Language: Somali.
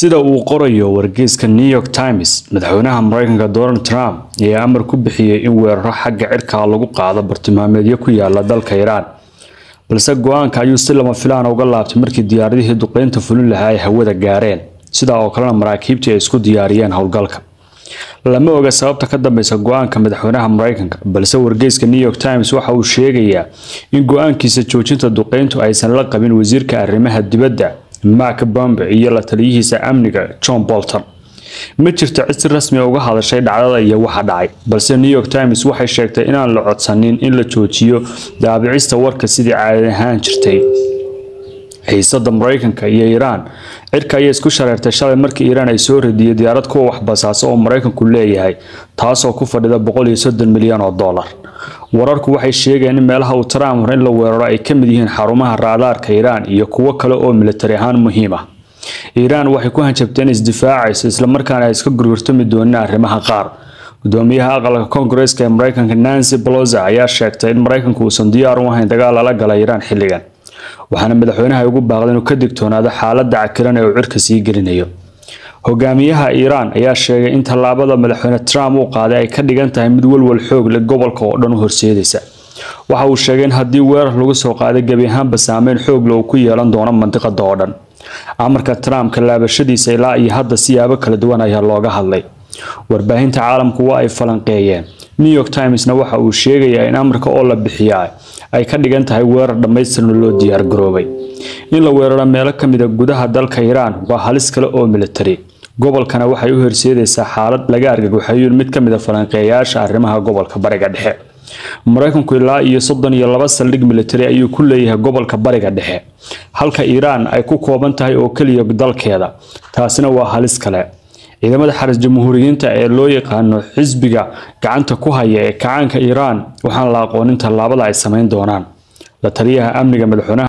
Sida uu qorayo wargeyska New York Times, madaxweynaha Mareykanka Donald Trump ayaa amar ku bixiyay in weeraro xagga cirka lagu qaado bartilmaameedyo ku yaala dalka Iran. Balse go'aanka ayuu si lama filaan uga laabtay markii diyaaradihii duqeynta fulin lahaa ay hawada gaareen, sidaa oo kalena maraakiibtii ay isku diyaariyeen howlgalka. Lama oga sababta ka dambeysa go'aanka madaxweynaha Mareykanka, balse wargeyska New York Times waxa uu sheegayaa in go'aankiisa joojinta duqeyntu aysan la qabin wasiirka arrimaha dibadda Mark Pompeo iyo la taliyihiisa amniga John Bolton. Ma jirto cid si rasmi ah uga hadashay dhacdada iyo waxa dhacay, balse New York Times waxay sheegtay inaan la codsanin in la joojiyo daabicista warka sidii caadi ahaan jirtay. Xiisadda Mareykanka iyo Iran cirka ayay isku shareertay shalay markii Iran ay soo radiyay diyaarad kuwa wax basaasa oo Mareykanku leeyahay, taasoo ku fadhida $130 milyan. Wararku waxay sheegayaan in meelaha uu Trump hore in la weeraro ay ka mid yihiin xarumaha raadaarka Iran iyo kuwo kale oo military ahaan muhiim ah. Iran waxay ku hanjabtay in isdifaacayso isla markaana ay iska gurgurtami doonaan arrimaha qaar. Gudoomiyaha aqalka Koongareeska ee Mareykanka Nancy Pelosi ayaa sheegtay in Mareykanku uusan diyaar u ahayn dagaal lala gala Iran xilligan, waxaana madaxweynaha ugu baaqday inuu ka digtoonaado xaaladda cakiran ee uu cirka sii gelinayo. Hogaamiyaha Iran ayaa sheegay in tallaabada madaxweyne Trump uu qaaday ay ka dhigan tahay mid walwal xoog leh gobolka oo dhan u horseedaysa. Waxa uu sheegay in haddii weerar lagu soo qaaday gebi ahaanba saameyn xoog leh uu ku yeelan doono mandiqada oo dhan. Amarka Trump ka laabashadiisa ilaa iyo hadda siyaabo kala duwan ayaa looga hadlay. Warbaahinta caalamku waa ay falanqeeyeen. New York Timesna waxa uu sheegayaa in amarka oo la bixiyaa ay ka dhigan tahay weerar dhammaystiran loo diyaar garoobay. In la weeraro meelo ka mid ah gudaha dalka Iran waa halis kale oo military. Gobolkana waxay u horseedaysaa xaalad laga argagaxayo mid ka mid ah falanqeeyaasha arrimaha gobolka Bariga Dhexe. Mareykanku ilaa iyo 32 saldhig military ayuu ku leeyahay gobolka Bariga Dhexe, halka Iran ay ku kooban tahay oo kaliya dalkeeda. Taasina waa halis kale. Ciidamada xaris jamhuuriyiinta ee loo yaqaano xisbiga gacanta ku haya ee kacaanka Iran waxaan la aqoonin tallaabada ay samayn doonaan. La taliyaha amniga madaxweynaha